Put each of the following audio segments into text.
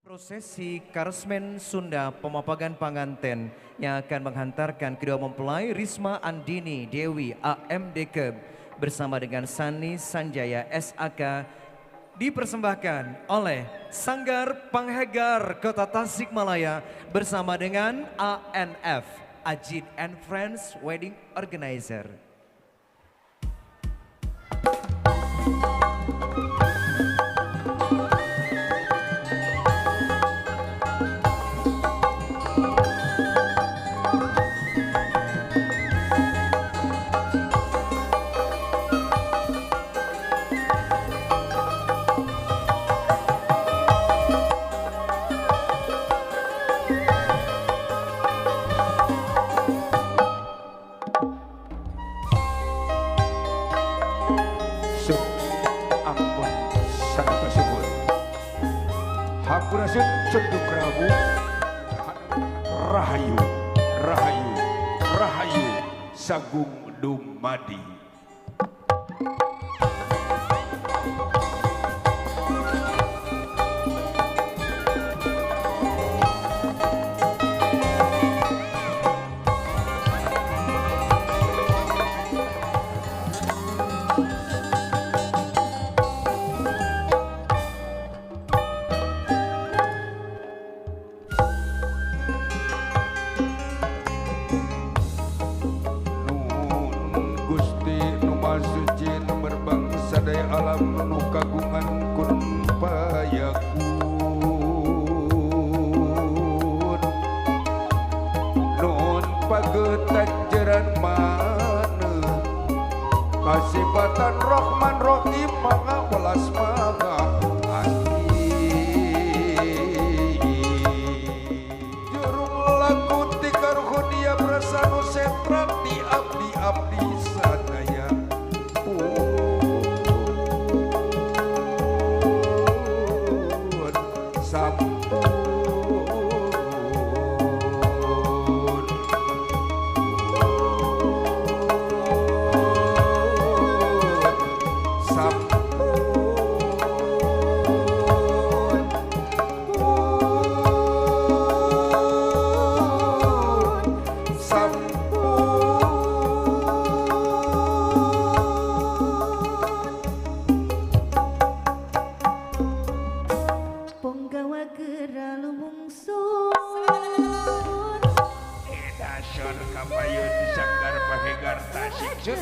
Prosesi Karesmen Sunda Pemapagan Panganten yang akan menghantarkan kedua mempelai Risma Andini Dewi AMDK bersama dengan Sani Sanjaya SAK dipersembahkan oleh Sanggar Panghegar Kota Tasikmalaya bersama dengan ANF Ajit and Friends Wedding Organizer. Hampurasun Cenduk Prabu Rahayu Rahayu Rahayu Sagung Dumadi. Alam nu kagungan kun payakun nun pagetan jeran mana kasipatan Rohman Rohim manga welas maha jurung laku tikar hudia prasanu sentra di abdi abdi sadaya. Kapayun Sanggar Panghegar Tasik.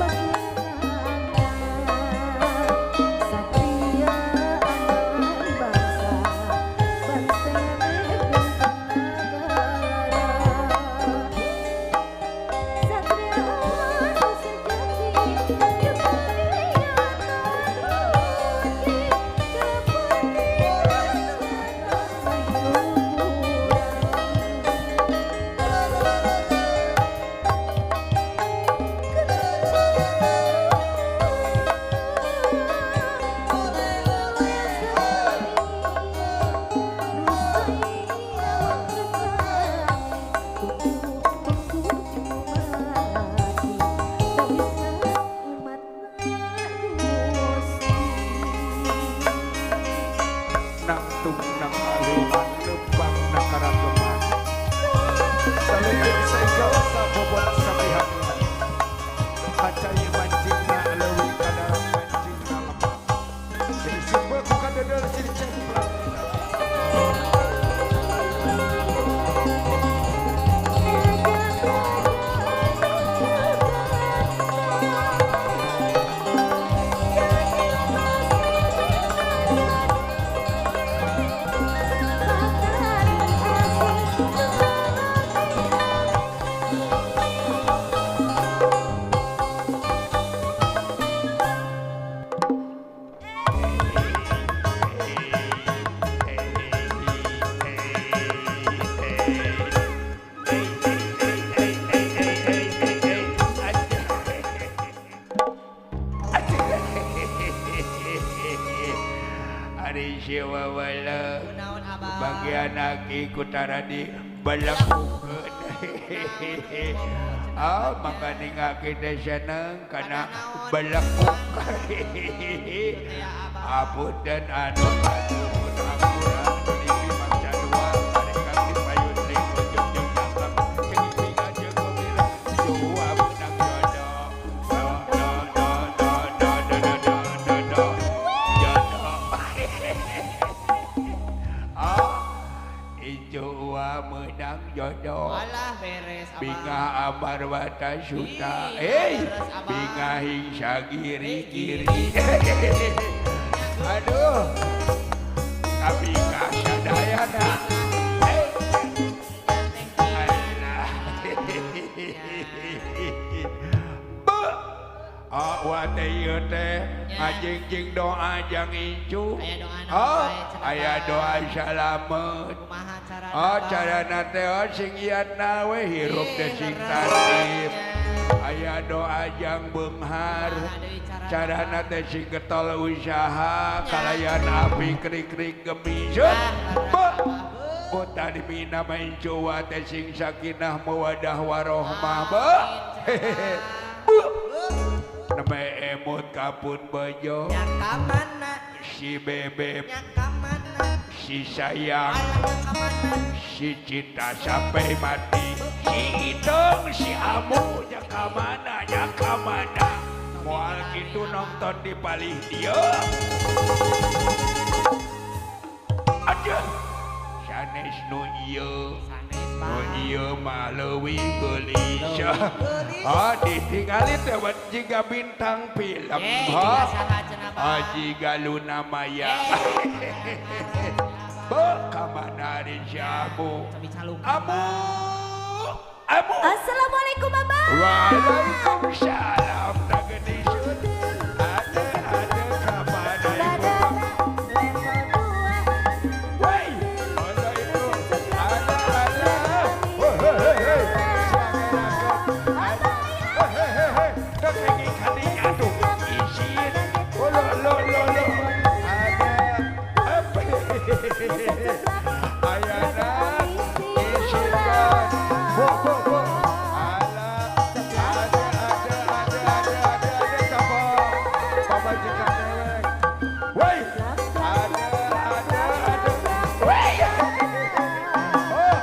Bye. Ari si wawala bagian aki kutara di belekukeun. Ah maka ningaki teh seneng kana belekuk. Apunten anu kanuhun hampura anu mangsa dua tarekat di payun ring ujung jeung cakep jeung bingah jeung gembira dua menang jodoh do do do do do do do do do jodoh. Ah ijo menang jodoh. Alah beres abah. Bingah amar wata suta. Eh bingah hingsa giri giri. Aduh tapi kasadayana. Alah. Ah wa teh ieu teh ngajingjing doa jang incu. Aya doa salamet. Oh carana teh sing iatna we hirup teh sing tartib. Aya doa jang beunghar. Carana teh sing getol usaha kalayan api krik-krik gemisut. Kota dimina main cowa teh sing sakinah mawadah warohmah. Neme emut kapun bejo. Si bebek, si sayang, si cinta sampai mati, si Iteng, si Amu, nyaka mana, nyaka mana. Moal kitu nonton di palih dia. Aduh, sanes nu ieu, nu ieu mah leuwih geulis. Ah, ditingali teh jiga bintang film. Ah, jiga Luna Maya. Ka mana ari si Amu? Amu, Amu. Assalamualaikum Abah. Waalaikumsalam. Tagenisun. Ada ada ka mana ibu? Woi, ada itu. Ada ada. Hei hei hei. Ada. Hei hei hei. Teu kadinya tuh. Isin. Oh lo lo lo lo. Ada. Apa? Ayana isinkan. Bo bo bo. Ala. Ada ada ada ada ada ada sapa. Pamajikan dewek. Woi. Ada ada ada. Woi. Oh,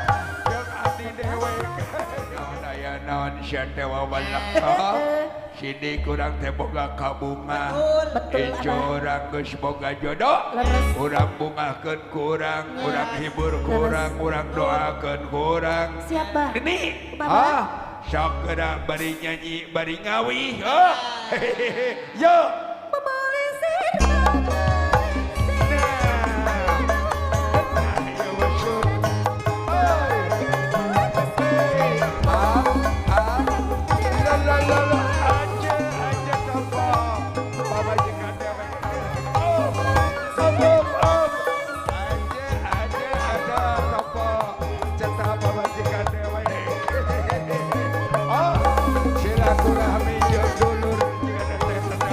jeung abdi dewek. Naon aya naon sia teh wawalak. Sini kurang teh boga kabunga. Ijo urang geus boga jodoh. Urang bungahkeun ku urang, urang hibur ku urang, urang doakeun ku urang. Siapa? Ini. Ah, sok geura bari nyanyi, bari ngawih. Oh. Hehehe. Yo. Nah, ayo masuk. Oi. Hey, ah, ah. La la la la. Aja, aja topo. Pamajikan dewek. Oh, om, om, om. Aja, aja, ada topo. Cetak pamajikan dewek. Oh, silaturahmi jeung dulur jeung teh teh.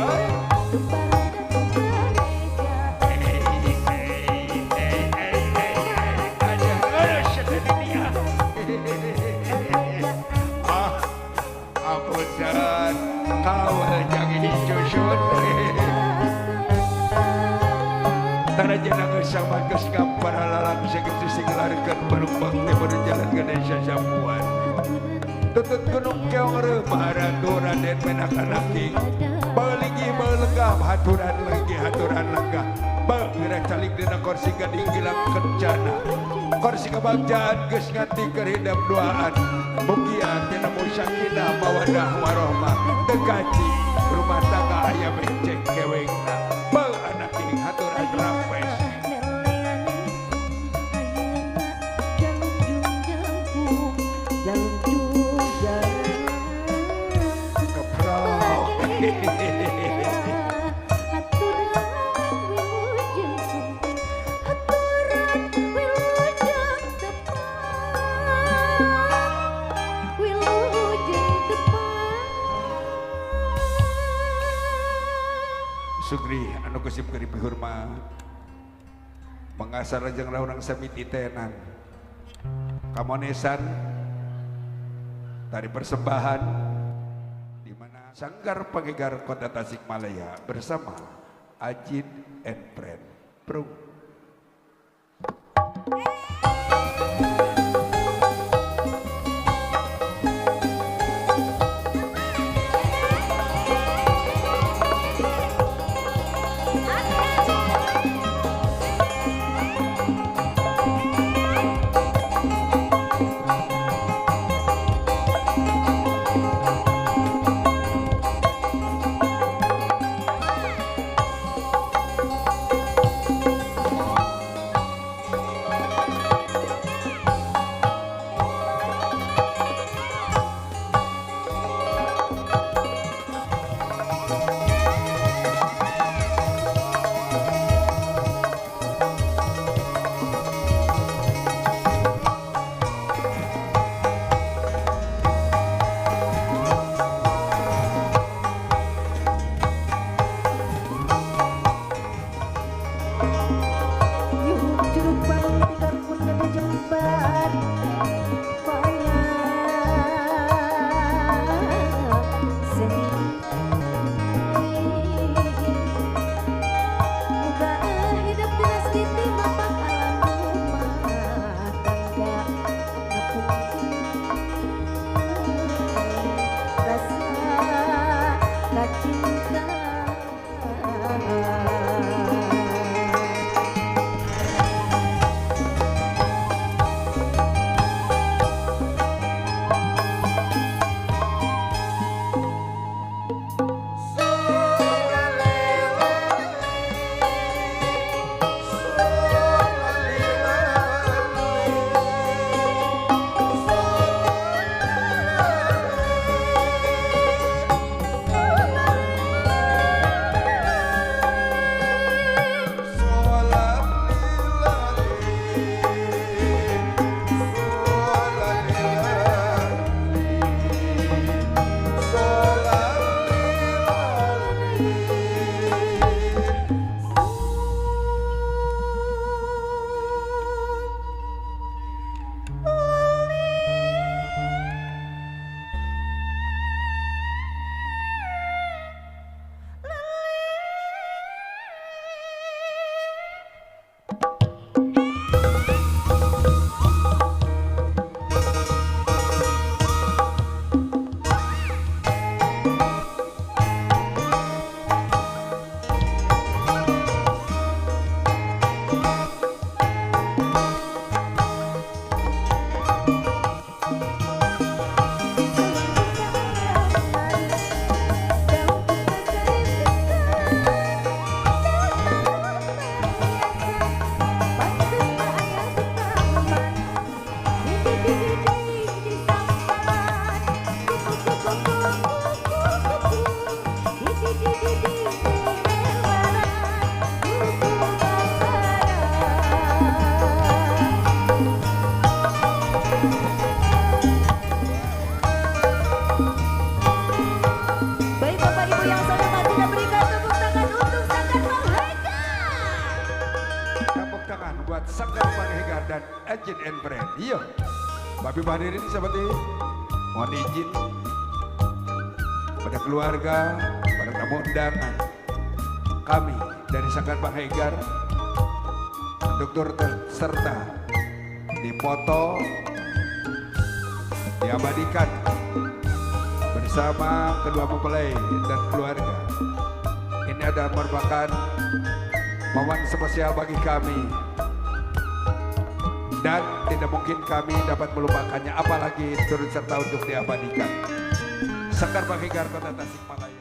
Ah, apunten kawal jang cucut. Taraja geus sama geus ngamparalang sakitu sing larikeun parumbang teh berjalan ke desa Sapuan. Tutut gunung keong reumah ratu Raden Menak Anaki. Baligi balenggah haturan lenggi haturan lenggah. Bageura calik dina kursi gading gilang kencana. Kursi kebagjaan geus nganti keur hidep duaan. Mugia tina sakinah mawadah warohmah. Teu kaci rumah tangga aya becek kewengna. Beuh anak ing haturan rampes. Keprok. Sugri anu kusip keur dipihormat. Mengasar jeung urang sami titenan. Kamonesan tari persembahan di mana Sanggar Panghegar Kota Tasikmalaya bersama Ajid and Friend. Prung. Ajid and Friend. Iya. Bapak Ibu hadirin seperti mohon izin kepada keluarga, pada tamu undangan. Kami dari Sanggar Panghegar untuk turut serta dipoto, diabadikan bersama kedua mempelai dan keluarga. Ini adalah merupakan momen spesial bagi kami. Dan tidak mungkin kami dapat melupakannya, apalagi turut serta untuk diabadikan. Sanggar Panghegar Kota Tasikmalaya.